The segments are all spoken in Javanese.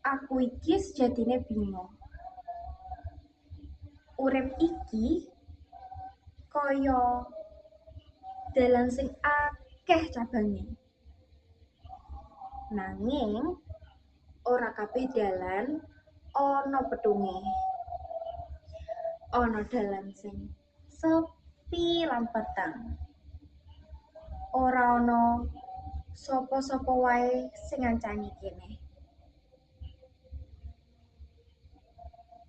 Aku iki sejatine bingung. Urip iki kaya dalan sing akeh cabange. Nanging ora kabeh dalan ana petunge. Ana dalan sing sepi lan peteng. Ora ana sapa-sapa wae sing ngancani kene.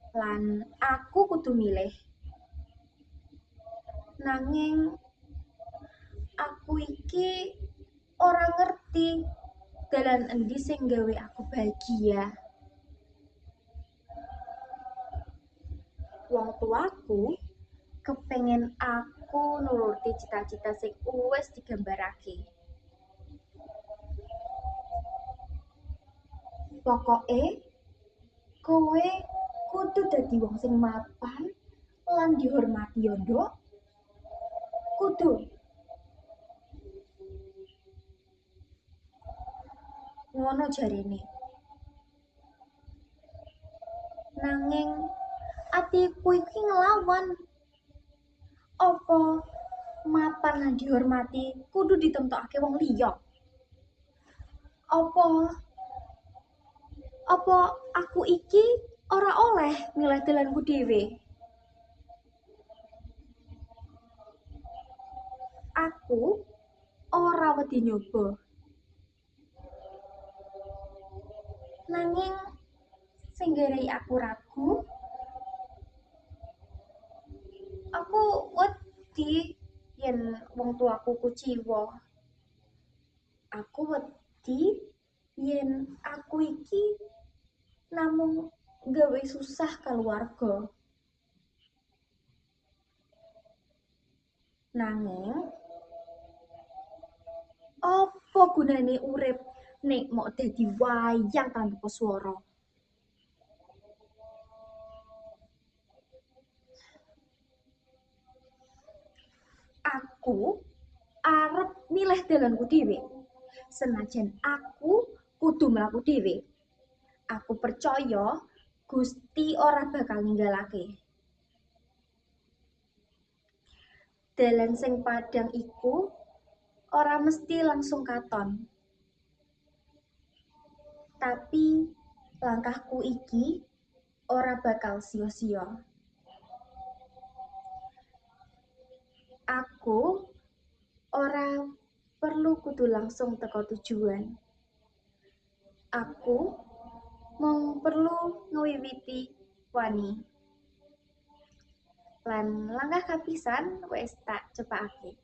Lan aku kudu milih. Nanging aku iki ora ngerti dalan endi sing gawe aku bahagia. Wong tuaku kepengen aku nuruti cita-cita sing wis digambarake. Pokoke kowe kudu dadi wong sing mapan lan dihormati yo, Nduk. Kudu. Ngono jarene. Nanging atiku iki nglawan. Apa mapan lan dihormati kudu ditemtokake wong liya? Apa aku iki ora oleh milih dalanku dhewe? Aku ora wedi nyoba. Nanging sing garai aku ragu, aku wedi yen wong tuaku kuciwa. Aku wedi yen aku iki namung gawe susah keluarga. Nanging apa gunane urip nek mok dadi wayang tanpa swara? Aku arep milih dalanku dhewe. Senajan aku kudu mlaku dhewe. Aku percaya Gusti ora bakal ninggalake. Dalan sing padhang iku ora mesti langsung katon. Tapi langkahku iki ora bakal sia-sia. Aku ora perlu kudu langsung teko tujuan. Aku mung perlu ngwiwiti wani. Lan langkah kapisan wis tak cepakake.